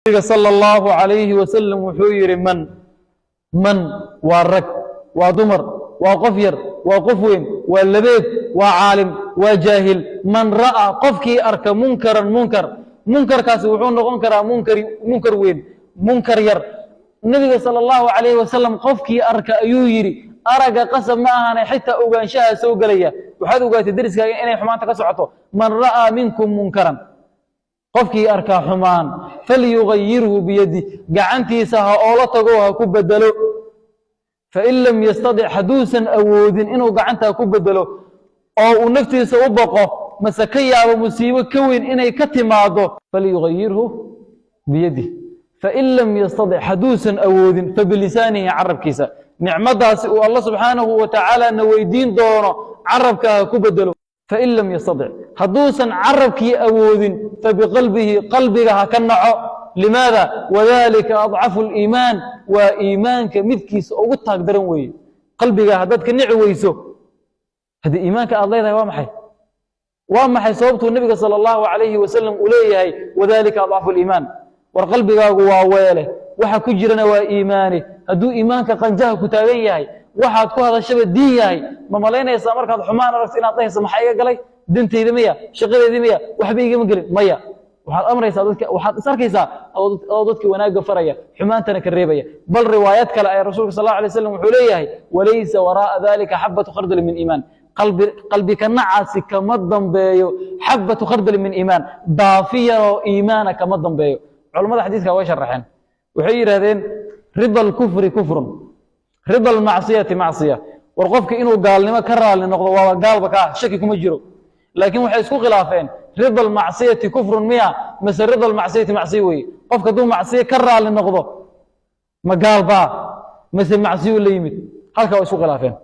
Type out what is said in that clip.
Nabiga sala Allahu calayhi wasalam wuxuu yidhi: man waa rag, waa dumar, waa qof yar, waa qof weyn, waa labeeb, waa caalim, waa jaahil. Man ra'aa, qofkii arka, munkaran, munkar. Munkarkaasi wuxuu noqon karaa munkar weyn, munkar yar. Nabiga sala Allahu calayhi wasalam qofkii arka ayuu yidhi. Aragga qasab ma ahane, xitaa ogaanshaha soo gelaya. Waxaad ogaatay deriskaaga inay xumaanta ka socoto. Man ra'aa minkum munkaran, qofkii arkaa xumaan, falyugayirhu biyadi, gacantiisa ha oola tago, ha ku bedelo. Fain lam yastadic, hadduusan awoodin inuu gacantaa ku bedelo oo uu naftiisa u boqo mase ka yaabo musiibo ka weyn inay ka timaado, falyugayirhu biyadih. Fain lam yastadic, hadduusan awoodin, fabilisaanihi, carabkiisa. Nicmadaasi uu Alla subxaanahu wa tacaala na weydiin doono, carabka ha ku bedelo. Fain lam yastadic, hadduusan carabkii awoodin, fabiqalbihi, qalbiga ha ka naco. Limaada? Wadalika adcafu liimaan, waa iimaanka midkiisa ugu taag daran weeye. Qalbiga haddaad ka nici weyso, haddii iimaanka aad leedahay, waa maxay? Waa maxay sababtuu nebiga sala Allahu calayhi wasalam uu leeyahay wadalika adcafu liimaan? War qalbigaagu waa weele, waxa ku jirana waa iimaani. Hadduu iimaanka qanjaha ku taagan yahay, waxaad ku hadashaba diin yahay, ma malaynaysaa markaad xumaan aragto inaad dhahayso, "Maxaa iga galay? Dantayda miya? Shaqadeedii miya? Waxba igama gelin"? Maya, waxaad amraysaa dadka, waxaad is arkaysaa adoo dadka wanaagga faraya, xumaantana ka reebaya. Bal riwaayad kale ayaa rasuulka sal Allahu alay slam wuxuu leeyahay: walaysa waraa'a dalika xabatu khardal min iimaan. Qalbi ka nacaasi kama dambeeyo xabatu khardal min iimaan, daafiyaroo iimaana kama dambeeyo. Culammada xadiiska way sharaxeen, waxay yidhahdeen: rida alkufri kufrun, rida almacsiyati macsiya. War qofka inuu gaalnimo ka raalli noqdo waaba gaalba ka ah, shaki kuma jiro. Laakiin waxay isku khilaafeen: rida almacsiyati kufrun miya mase rida almacsiyati macsiya weeye? Qofka hadduu macsiye ka raalli noqdo, ma gaal baa mase macsiyuu la yimid? Halkaa waa isku khilaafeen.